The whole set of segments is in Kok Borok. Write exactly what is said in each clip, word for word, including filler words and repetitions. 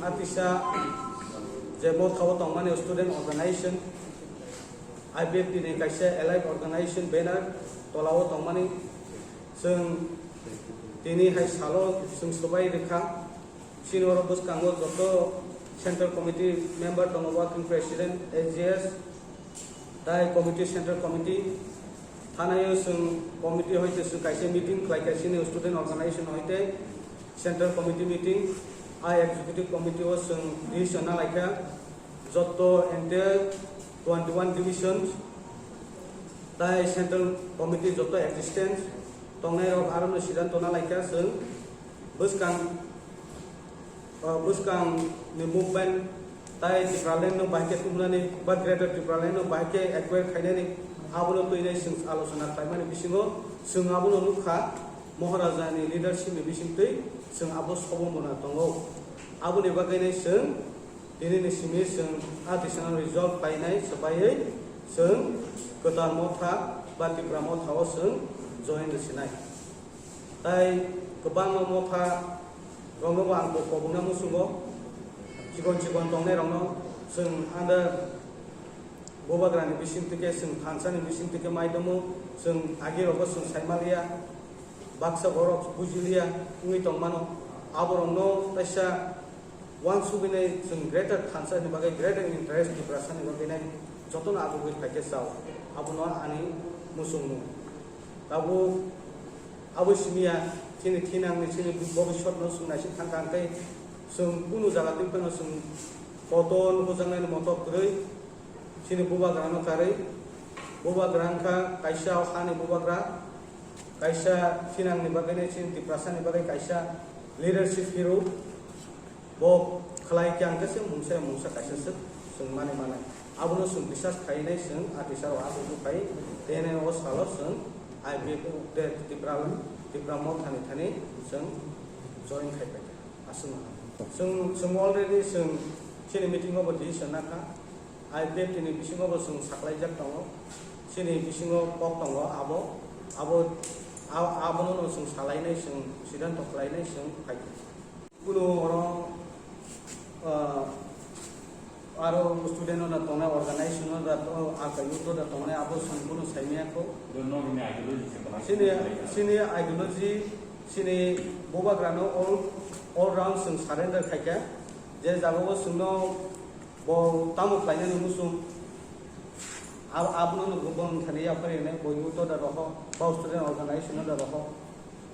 Atisa je Motha o tongmani student organization, I P F T ni kaisa allied organization banner tola o tongmani chwng tini hai salo chwng swbai rwkha. Chini oro bwskango joto Central Committee member tongo, Working President, A G S, tai Committee, Central Committee. Thanaio chwng committee hoite chwng kaisa meeting khlaikha, chini student organization hoite Central Committee meeting, a Executive Committee o chwng decision nalaikha, joto entire twenty one division tai Central Committee joto existence tongnai rok arono siddhanto nalaikha chwng bwskang, uh, bwskang ni movement tai Tipraland no bahai khe tubunani ba Greater Tipraland no bahai khe acquire khainani abono twinai chwng alochona khlaimani bisingo chwng abono nukha Maharaja ni leadership ni bisingtwi chwng abo sobo mona tongo. Aboni bagwi nai chwng tini ni simi chwng a tisano resolve khlainai swbaiwi chwng Kwtal Motha ba Tipra Motha o chwng join rwsinai. Tai kwbangma motha rokno bo ang bo kobokna muchungo, chikon chikon tongnai rokno chwng under bubagrani bising tike chwng thansa ni bising tike mai tongo, chwng agi rogo chwng sai maliya, baksa borok bujiliya wngwi tongmano, aborokno kaisa Wansugwinai chwng greater thansa ni bagwi, greater interest Tiprasa ni bagwi nai jotono achugwi phaikhe chao. Abono ani muchungmung. Tabuk abo simiya chini thinangni, chini bobiswtno chwng naising thangkha, hwnkhe chwng kunu jaga twi phano chwng kotor nujaknani moto kwrwi. Chini bubagrano karwi, bubagra wngkha kaisa o hani bubagra, kaisa thinangni bagwi nai chini Tiprasani bagwi kaisa leadership hero. Bo khlai khe ang khe se mungsa mungsa kaisa swk chwng mani manai. Abono chwng bisas khainai chwng atisaro aswk khai tene o salo chwng I P F T Tipra, Tipra Motha ni thani chwng join khai pai kha. Aswk mano. Chwng, chwng already chwng chini meeting o bo decision nakha. I P F T ni bisingo bo chwng saklaijak tongo. Chini bisingo kok tongo abo, abo, a-, abono no chwng salainai, chwng siddhanto khlainai, chwng phaikha. Kuno oro, ah, aro student no tongnai, organization no da to, aka youth no da tongnai, abo chwng kuno saimaya kho. Chini, chini ideology, chini bubagrano all, all round chwng surrender khaikha. Je jagao chwngno Bo tamo khlainani muchung, ab-, abono no bo wngthani yapharwi hwnwi bo youth order roho, ba student organization order roho.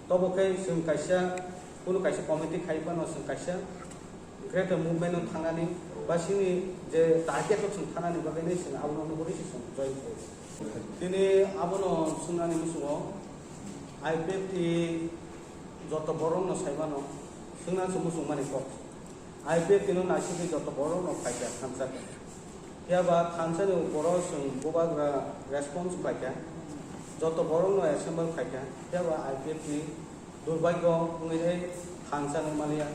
Tobo khe chwng kaisa, kunu kaisa committee khai phano chwng kaisa greater movement no thangnani, ba chini je target o chwng thanani bagwi nai chwng abono nugwi se chwng join khlai. Tini abono swngnani muchungo I P F T joto borok no sai mano, swngna se muchung mani kok. I P F T no naisigwi joto borok no phaikha thansa khe. Phiya ba thansa ni upor o chwng bubagra response khlaikha, joto borok no assemble khlaikha, phiya ba I P F T durbhagyo wngwi thansa no maliya.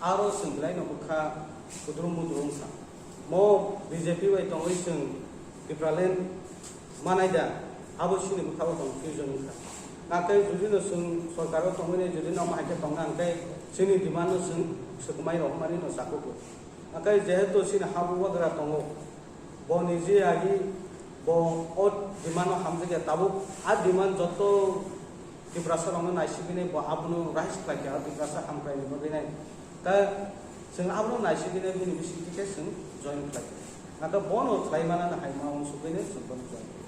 Aro chwng belai no bwkha kudrum mudrum wngkha. Mo B J P bai tongwi chwng Tipraland manai da, abo chini bwkha-o confusion wngkha. Nakai jodi no chwng sorkar-o tongmani, jodi no ma hai khe tongna hwnkhe chini demand no chwng swkmai rohormani no chakugo. Nakai jehetu chini ha bubagra tongo, bo niji agi bo o demand no hamjakya, tabuk a demand joto Tiprasa rokno naisigwini bo abono raise khlaikha, Tiprasa hamkraini bagwi nai. Ta chwng abono naisigwini bini bisingtwi khe chwng join khlaikha. Nato bono khlai manani hai ma uansukgwini chwng bono join khlaikha.